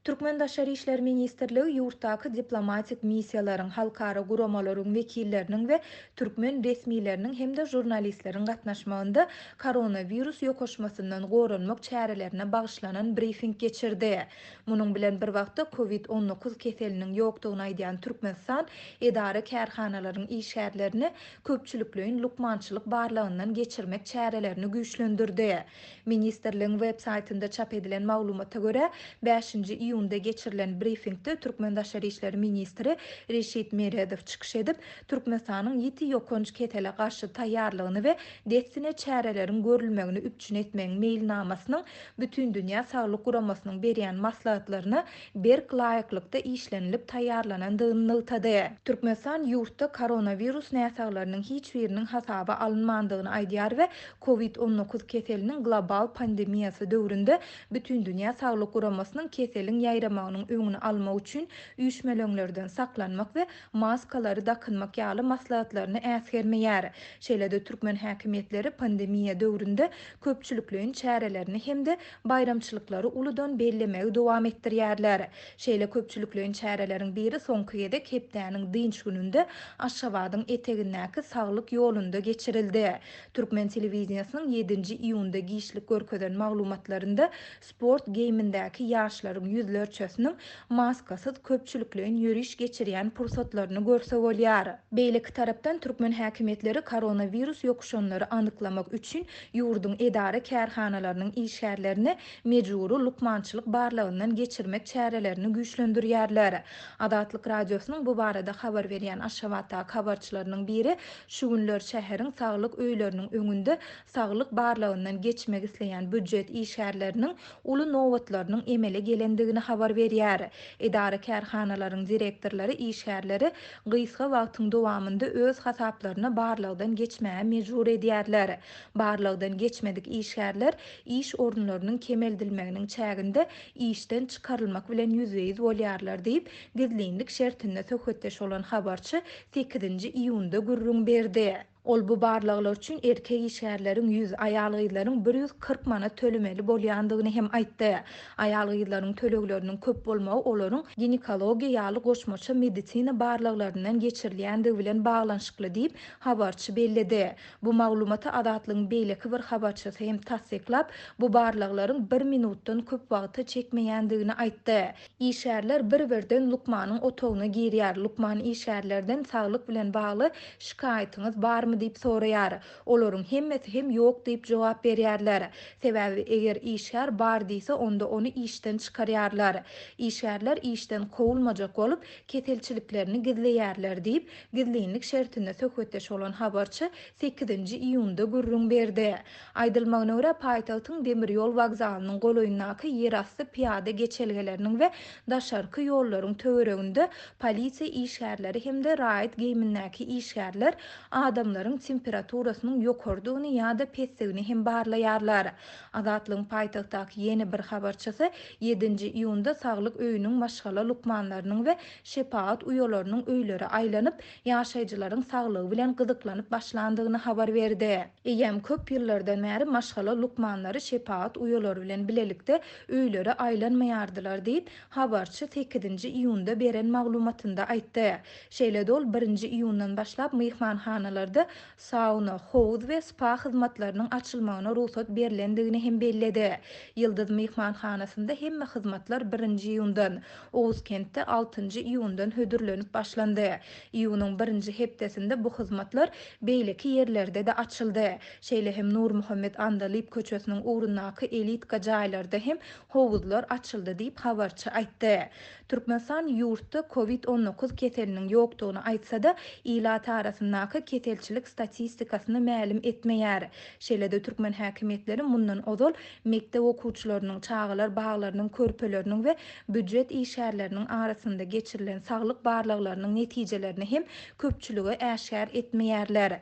Türkmen Daşary işler ministrligi ýurtdaky diplomatik missiýalaryň, halkara guramalaryň wekilleriniň we türkmen resmileriniň hem-de žurnalistleriň gatnaşmagynda koronawirus ýokaşmasyndan goranmak çärelerine bagyşlanan brifing geçirdi. Munuň bilen bir wagtda, covid 19 keseliniň ýokdugyny aýdýan Türkmenistan edara-kärhanalaryň işgärlerini köpçülikleýin lukmançylyk barlagyndan geçirmek çärelerini güýçlendirdi. Ministrligiň web saýtynda çap edilen maglumata görä, bäşinji iýunda geçirilen brifingde türkmen daşary işler ministri Reşit Meredow çykyş edip, Türkmenistanyň ýiti ýokanç kesele garşy taýýarlygyny we dessine çäreleriň görülmegini üpjün etmegiň meýilnamasynyň Bütindünýä saglyk guramasynyň berýän maslahatlaryna berk laýyklykda işlenilip taýýarlanandygyny nygtady. Türkmenistan ýurtda koronawirus näsaglarynyň hiç biriniň hasaba alynmandygyny aýdýar we Covid 19 keseliniň global pandemiýasy döwründe Bütindünýä Saglyk Guramasynyň keseliň ýaýramagynyň öňüni almak üçin üýşmeleňlerden saklanmak we maskalary dakynmak ýaly maslahatlaryny äsgermeýär. Şeýle-de türkmen häkimiýetleri pandemiýa döwründe köpçülikleýin çärelerini hem-de baýramçylyklary uludan bellemegi dowam etdirýärler. Şeýle köpçülikleýin çäreleriň biri soňky gezek hepdäniň dynç gününde Aşgabadyň etegindäki Saglyk ýolunda geçirildi. Türkmen telewideniýesiniň ýedinji iýunda giçlik görkezen maglumatlarynda sport geýimindäki ýaşlaryň ýüzlerçesiniň maskasyz köpçülikleýin ýöriş geçirýän pursatlaryny görse bolýar. Beýleki tarapdan, türkmen häkimiýetleri koronawirus ýokuşanlary anyklamak üçin ýurduň edara-kärhanalarynyň işgärlerini mejbury lukmançylyk barlagyndan geçirmek çärelerini güýçlendirýärler. Azatlyk Radiosynyň bu barada habar berýän Aşgabatdaky habarçylarynyň biri şu günler şäheriň saglyk öýleriniň öňünde saglyk barlagyndan geçmek isleýän býujet işgärleriniň uly nobatlarynyň emele gelendigini habar berýär. Edara-kärhanalaryň direktorlary işgärleri gysga wagtyň dowamynda öz hasaplaryna barlagdan geçmäge mejbur edýärler. Barlagdan geçmedik işgärler iş orunlarynyň kemeldilmeginiň çäginde işden çykarylmak bilen ýüzbe-ýüz bolýarlar diýip, gizlinlik şertinde söhbetdeş bolan habarçy sekizinji iýunda gürrüň berdi. Ol bu barlaglar üçin erkek işgärleriň ýüz, aýal-gyzlaryň 140 manat tölemeli bolýandygyny hem aýtdy. Aýal-gyzlaryň tölegleriniň köp bolmagy olaryň ginekologiýa ýaly goşmaça medisina barlaglaryndan geçirilýändigi bilen baglanyşykly diýip, habarçy belledi. Bu maglumaty Azatlygyň beýleki bir habarçysy hem tassyklap, bu barlaglaryň bir minutdan köp wagta çekmeýändigini aýtdy. Işgärler bir-birden lukmanyň otagyna girýär. Lukman işgärlerden saglyk bilen bagly şikaýatyňyz barmy diýip soraýar. Olaryň hemmesi hem ýok diýip jogap berýärler. Sebäbi eger işgär bar diýse onda ony işden çykarýarlar. Işgärler işden kowulmajak bolup, keselçiliklerini gizleýärler diýip, gizlinlik şertinde söhbetdeş bolan habarçy sekizinji iýunda gürrüň berdi. Aýdylmagyna görä, paýtagtyň demir ýol wokzalynyň golaýyndaky ýerasty pyýada geçelgeleriniň we daşarky ýollaryň töwereginde polisiýa işgärleri hem-de raýat geýimindäki işgärler adamlaryň temperaturasynyň ýokarydygyny ýa-da pesdigini hem barlaýarlar. Azatlygyň paýtagtdaky ýene bir habarçysy ýedinji iýunda saglyk öýüniň maşgala lukmanlarynyň we şepagat uýalarynyň öýlere aýlanyp, ýaşaýjylaryň saglygy bilen gyzyklanyp başlandygyny habar berdi. Eýýäm köp ýyllardan bäri maşgala lukmanlary şepagat uýalary bilen bilelikde öýlere aýlanmaýardylar diýip, habarçy sekizinji iýunda beren maglumatynda aýtdy. Şeýle-de ol birinji iýundan başlap myhmanhanalarda sauna, howuz we spa hyzmatlarynyň açylmagyna rugsat berlendigini hem belledi. Ýyldyz myhmanhanasynda hemme hyzmatlar birinji iýundan, Oguzkentde altynjy iýundan hödürlenip başlandy. Iýunyň birinji hepdesinde bu hyzmatlar beýleki ýerlerde-de açyldy. Şeýle hem Nurmuhammet Andalyp köçesiniň ugrundaky elitka jaýlarda hem howuzlar açyldy diýip, habarçy aýtdy. Türkmenistan ýurtda covid 19 keseliniň ýokdugyny aýtsa-da, ilat arasyndaky keselçilik statistikasyny mälim etmeýär. Şeýle-de türkmen häkimiýetleri mundan ozal mekdep okuwçylarynyň, çagalar baglarynyň körpeleriniň we býujet işgärleriniň arasynda geçirilen saglyk barlaglarynyň netijelerini hem köpçülige äşgär etmeýärler.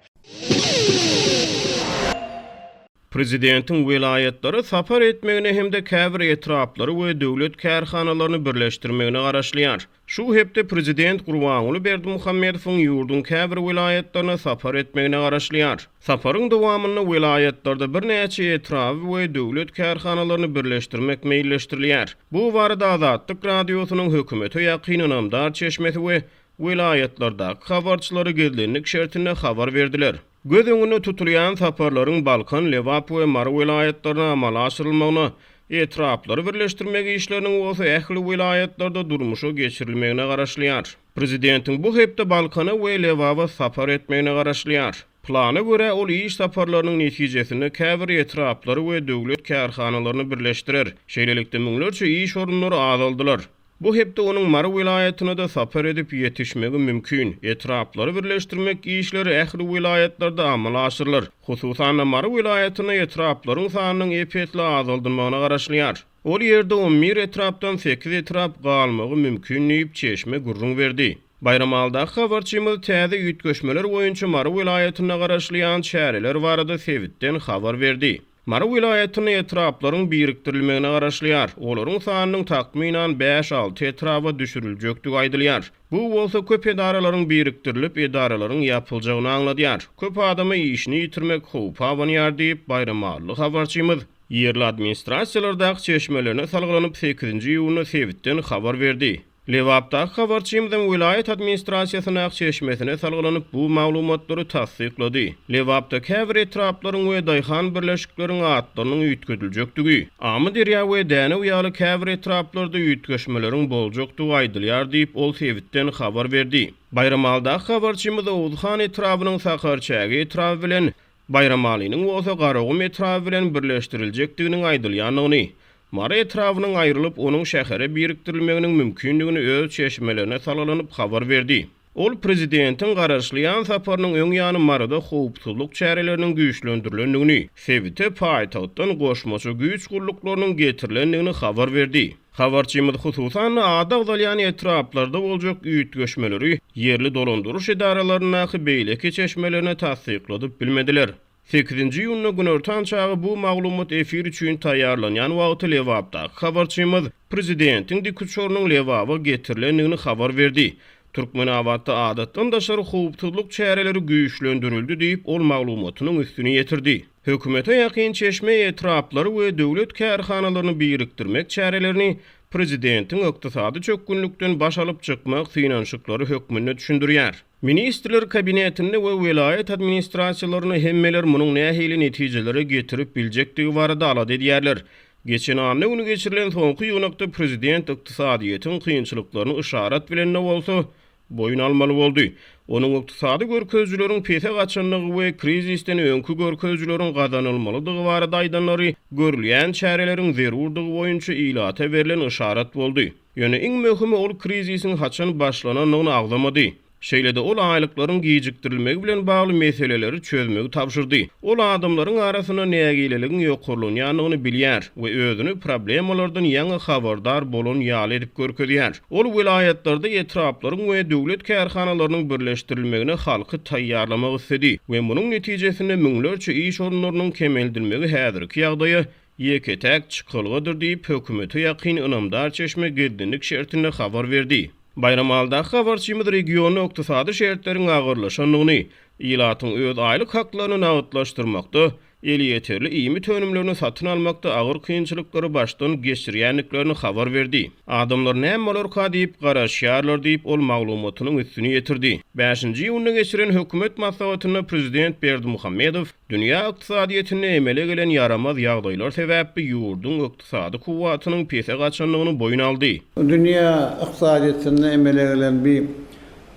Prezidentiň welaýatlara sapar etmegine hem-de käbir etraplary we döwlet kärhanalaryny birleşdirmegine garaşylýar. Şu hepde prezident Gurbanguly Berdimuhamedowyň ýurduň käbir welaýatlaryna sapar etmegine garaşylýar. Saparyň dowamynda welaýatlarda birnäçe etraby we döwlet kärhanalaryny birleşdirmek meýilleşdirilýär. Bu barada Azatlyk Radiosynyň hökümete ýakyn ynamdar çeşmesi we welaýatlardaky habarçylary gizlinlik şertinde habar berdiler. Göz öňünde tutulýan saparlaryň Balkan, Lebap we Mary welaýatlaryna amala aşyrylmagyna, etraplary birleşdirmek işleriniň bolsa ähli welaýatlarda durmuşa geçirilmegine garaşylýar. Prezidentiň bu hepde Balkana we Lebaba sapar etmegine garaşylýar. Plana görä, ol iş saparlarynyň netijesinde käbir etraplary we döwlet kärhanalaryny birleşdirer. Şeýlelikde, müňlerçe iş orunlary azaldylar. Bu hepde onuň Mary welaýatyna-da sapar edip ýetişmegi mümkin. Etraplary birleşdirmek işleri ähli welaýatlarda amala aşyrylar. Hususan-da, Mary welaýatynda etraplaryň sanynyň ep-esli azaldylmagyna garaşylýar. Ol ýerde on bir etrapdan sekiz etrap galmagy mümkin diýip, çeşme gürrüň berdi. Baýramalydaky habarçymyz täze üýtgeşmeler boýunça Mary welaýatynda garaşylýan çäreler barada sebitden habar berdi. Mary welaýatynda etraplaryň birikdirilmegine garaşylýar. Olaryň sanynyň takmynan bäş-alty etraba düşüriljekdigi aýdylýar. Bu bolsa köp edaralaryň birikdirilip, edaralaryň ýapyljagyny aňladýar. Köp adama işini ýitirmek howpy abanýar diýip, baýramalyly habarçymyz ýerli administrasiýalardaky çeşmelerine salgylanyp, sekizinji iýunda sebitden habar berdi. Lebapdaky habarçymyzyň welaýat administrasiýasyndaky çeşmesine salgylanyp, bu maglumatlary tassyklady. Lebapda käbir etraplaryň we daýhan birleşikleriň atlarynyň üýtgediljekdigi, Amyderýa we Dänew ýaly käbir etraplarda üýtgeşmeleriň boljakdygy aýdylýar diýip, ol sebitden habar berdi. Baýramalydaky habarçymyz Oguzhan etrabynyň Sakarçäge etraby bilen Baýramalynyň bolsa Garagum etraby bilen birleşdiriljekdiginiň aýdylýandygyny, Mary etrabynyň aýrylyp, onuň şähere birikdirilmeginiň mümkindigini öz çeşmelerine salgylanyp habar berdi. Ol prezidentiň garaşylýan saparynyň öň ýany Maryda howpsuzlyk çäreleriniň güýçlendirilendigini, sebite paýtagtdan goşmaça güýç gulluklarynyň getirilendigini habar berdi. Habarçymyz hususan-da ady agzalýan etraplarda boljak üýtgeşmeleri ýerli dolandyryş edaralaryndaky beýleki çeşmelerine tassykladyp bilmediler. Sekizinji iýunda günortan çagy bu maglumat efir üçin taýýarlanýan wagty Lebapdaky habarçymyz prezidentiň dikuçarynyň Lebaba getirilendigini habar berdi. Türkmenabatda adatdan daşary howpsuzlyk çäreleri güýçlendirildi diýip, ol maglumatynyň üstüni ýetirdi. Hökümete ýakyn çeşme etraplary we döwlet kärhanalaryny birikdirmek çärelerini prezidentiň ykdysady çökgünlikden baş alyp çykmak synanyşyklary hökmünde düşündirýär. Ministrler Kabinetinde we welaýat administrasiýalarynda hemmeler munuň nähili netijelere getirip biljekdigi barada alada edýärler. Geçen anna güni geçirilen soňky ýygnakda prezident ykdysadyýetiň kynçylyklaryny yşarat bilen-de bolsa, boýun almaly boldy. Onuň ykdysady görkezijileriň pese gaçandygy we krizisden öňki görkezijileriň gazanylmalydygy barada aýdanlary görülýän çäreleriň zerurdygy boýunça ilata berlen yşarat boldy. Ýöne iň möhümi ol krizisiň haçan başlanandygyny agzamady. Şeýle-de ol aýlyklaryň gijikdirilmegi bilen bagly meseleleri çözmegi tabşyrdy. Ol adamlaryň arasynda nägileligiň ýokarlanýandygyny bilýär we özüni problemalardan ýaňy habardar bolan ýaly edip görkezýär. Ol welaýatlarda etraplaryň we döwlet kärhanalarynyň birleşdirilmegine halky taýýarlamak isledi we munuň netijesinde müňlerçe iş orunlarynyň kemeldilmegi häzirki ýagdaýa ýeke-täk çykalgadyr diýip, hökümete ýakyn ynamdar çeşme gizlinlik şertinde habar berdi. Baýramalydaky habarçymyz regionda ykdysady şertleriň agyrlaşandygyny, ilatyň öz aýlyk haklaryny nagtlaşdyrmakda, elýeterli iýmit önümlerini satyn almakda agyr kynçylyklary başdan geçirýändiklerini habar berdi. Adamlar näme bolarka diýip garaşýarlar diýip, ol maglumatynyň üstüni ýetirdi. Bäşinji iýunda geçiren hökümet maslahatynda prezident Berdimuhamedow Dünýä ykdysadyýetinde emele gelen ýaramaz ýagdaýlar sebäpli ýurduň ykdysady kuwwatynyň pese gaçandygyny boýun aldy. Dünýä ykdysadyýetinde emele gelen bi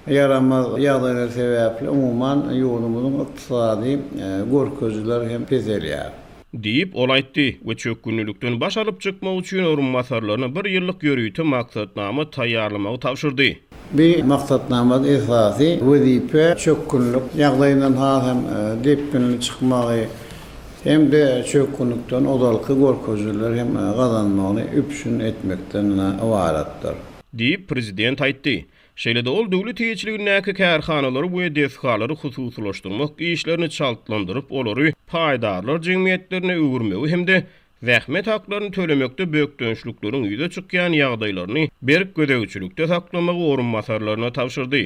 ýaramaz ýagdaýlar sebäpli umuman ýurdumyzyň ykdysady görkezijileri hem peselýär. Diýip, ol aýtdy we çökgünlilikden baş alyp çykmak üçin orunbasarlaryna bir ýyllyk ýörite maksatnama taýýarlamagy tabşyrdy. Bu maksatnamada esasy wezipe çökgünlik ýagdaýyndan has hem depginli çykmagy hem-de çökgünlikden ozalky görkezijileri hem gazanmagyny üpjün etmekden ybaratdyr. Diýip, prezident aýtdy. Şeýle-de ol döwlet eýeçiligindäki kärhanalary we desgalary hususylaşdyrmak işlerini çaltlandyryp, olary. paýdarlar jemgyýetlerine öwürmegi hem-de zähmet haklaryny tölemekde bökdençlikleriň ýüze çykýan ýagdaýlaryny berk gözegçilikde saklamagy orunbasarlaryna tabşyrdy.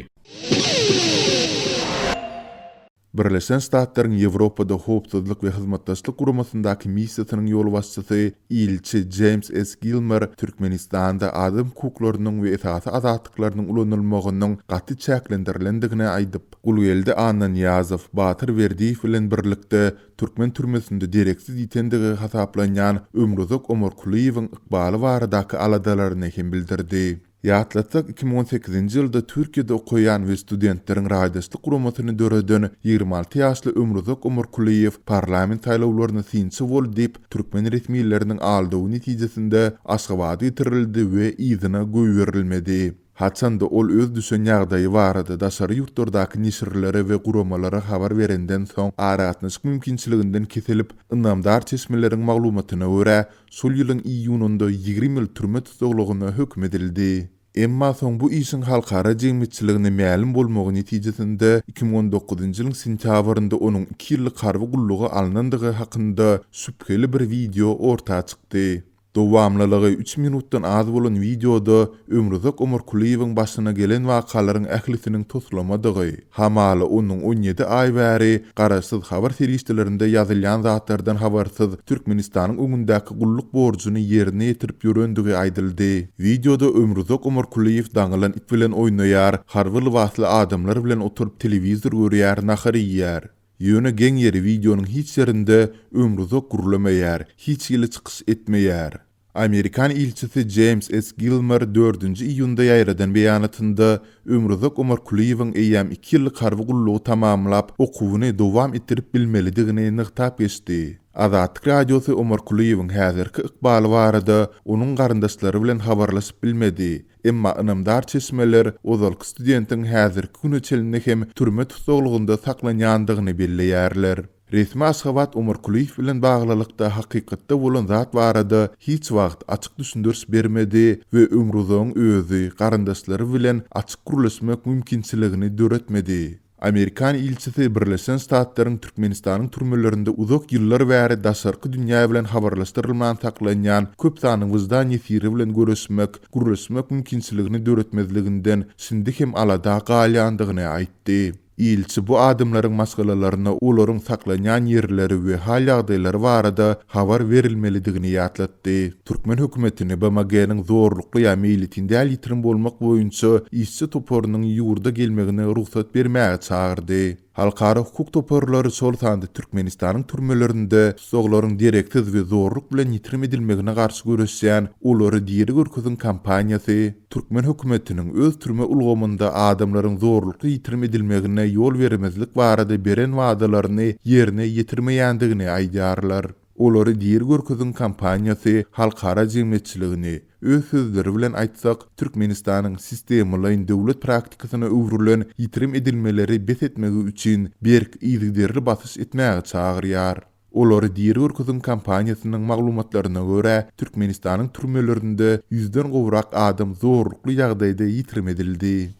Birleşen Ştatlaryň Ýewropada Howpsuzlyk we Hyzmatdaşlyk Guramasyndaky missiýasynyň ýolbaşçysy ilçi Jeýms S. Gilmer Türkmenistanda adam hukuklarynyň we esasy azatlyklarynyň ulanylmagynyň gaty çäklendirilendigini aýdyp, Gulgeldi Annanyýazow, Batyr Berdiýew bilen birlikde türkmen türmesinde dereksiz ýitendigi hasaplanýan Ömruzak Omarkulyýewiň ykbaly baradaky aladalaryny hem bildirdi. Ýatlatsak, 2018-nji ýylda Türkiýede okaýan we studentleriň raýdaşlyk guramasyny döreden 26 ýaşly Ömruzak Omarkulyýew parlament saýlawlaryna synçy boldy diýip, türkmen resmileriniň aldawy netijesinde Aşgabada getirildi we yzyna goýberilmedi. Haçan-da ol öz düşen ýagdaýy barada daşary ýurtlardaky neşirlere we guramalara habar berenden soň, aragatnaşyk mümkinçiliginden kesilip, ynamdar çeşmeleriň maglumatyna görä, şol ýylyň iýunynda 20 ýyl türme tussaglygyna höküm edildi. Emma soň bu işiň halkara jemgyýetçiligine mälim bolmagy netijesinde, 2019-njy ýylyň sentýabrynda onuň iki ýyllyk harby gulluga alnandygy hakynda şübheli bir wideo orta çykdy. Dowamlylygy üç minutdan az bolan wideoda Ömruzak Omarkulyýewiň başyna gelen wakalaryň ählisiniň toslamadygy, hamala onuň 17 aý bäri garaşsyz habar serişdelerinde ýazylýan zatlardan habarsyz Türkmenistanyň öňündäki gulluk borjuny ýerine ýetirip ýörendigi aýdyldy. Wideoda Ömruzak Omarkulyýew daňylan it bilen oýnaýar, harby lybasly adamlar bilen oturyp telewizor görýär, nahar iýýär. Ýöne geň ýeri wideonyň hiç ýerinde Ömruzak gürlemeýär, hiç hili çykyş etmeýär. Amerikan ilçisi Jeýms S. Gilmer dördünji iýunda ýaýradan beýanatynda Ömruzak Omarkulyýewiň eýýäm iki ýyllyk harby gullugy tamamlap, okuwyny dowam etdirip bilmelidigini nygtap geçdi. Azatlyk Radiosy Omarkulyýewiň häzirki ykbaly barada onuň garyndaşlary bilen habarlaşyp bilmedi. Emma ynamdar çeşmeler ozalky studentiň häzirki güne çenli hem türme tussaglygynda saklanýandygyny belleýärler. Resmi Aşgabat Omarkulyýew bilen baglylykda hakykatda bolan zat barada hiç wagt açyk düşündiriş bermedi we Ömruzagyň özi garyndaşlary bilen açyk gürleşmek mümkinçiligini döretmedi. Amerikan ilçisi Birleşen Ştatlaryň Türkmenistanyň türmelerinde uzak ýyllar bäri daşarky dünýä bilen habarlaşdyrylman saklanýan köp sanly wyždan ýesiri bilen görüşmek, gürleşmek mümkinçiligini döretmezliginden şindi hem alada galýandygyny aýtdy. Ilçi bu adamlaryň maşgalalaryna olaryň saklanýan ýerleri we hal-ýagdaýlary barada habar berilmelidigini ýatlatdy. Türkmen hökümetini BMG-niň zorlukly ýa meýletin däl ýitirim bolmak boýunça işçi toparynyň ýurda gelmegine rugsat bermäge çagyrdy. Halkara hukuk toparlary, şol sanda Türkmenistanyň türmelerinde tussaglaryň dereksiz we zorluk bilen ýitirim edilmegine garşy göreşýän Olary diri görkeziň kampaniýasy türkmen hökümetiniň öz türme ulgamynda adamlaryň zorlukly ýitirim edilmegine ýol bermezlik barada beren wadalaryny ýerine ýetirmeýändigini aýdýarlar. Olary diri görkeziň kampaniýasy halkara jemgyýetçiligini, öz sözleri bilen aýtsak, Türkmenistanyň sistemalaýyn döwlet praktikasyna öwrülen ýitirim edilmeleri bes etmegi üçin berk, yzygiderli basyş etmäge çagyrýar. Olary diri görkeziň kampaniýasynyň maglumatlaryna görä, Türkmenistanyň türmelerinde ýüzden gowrak adam zorlukly ýagdaýda ýitirim edildi.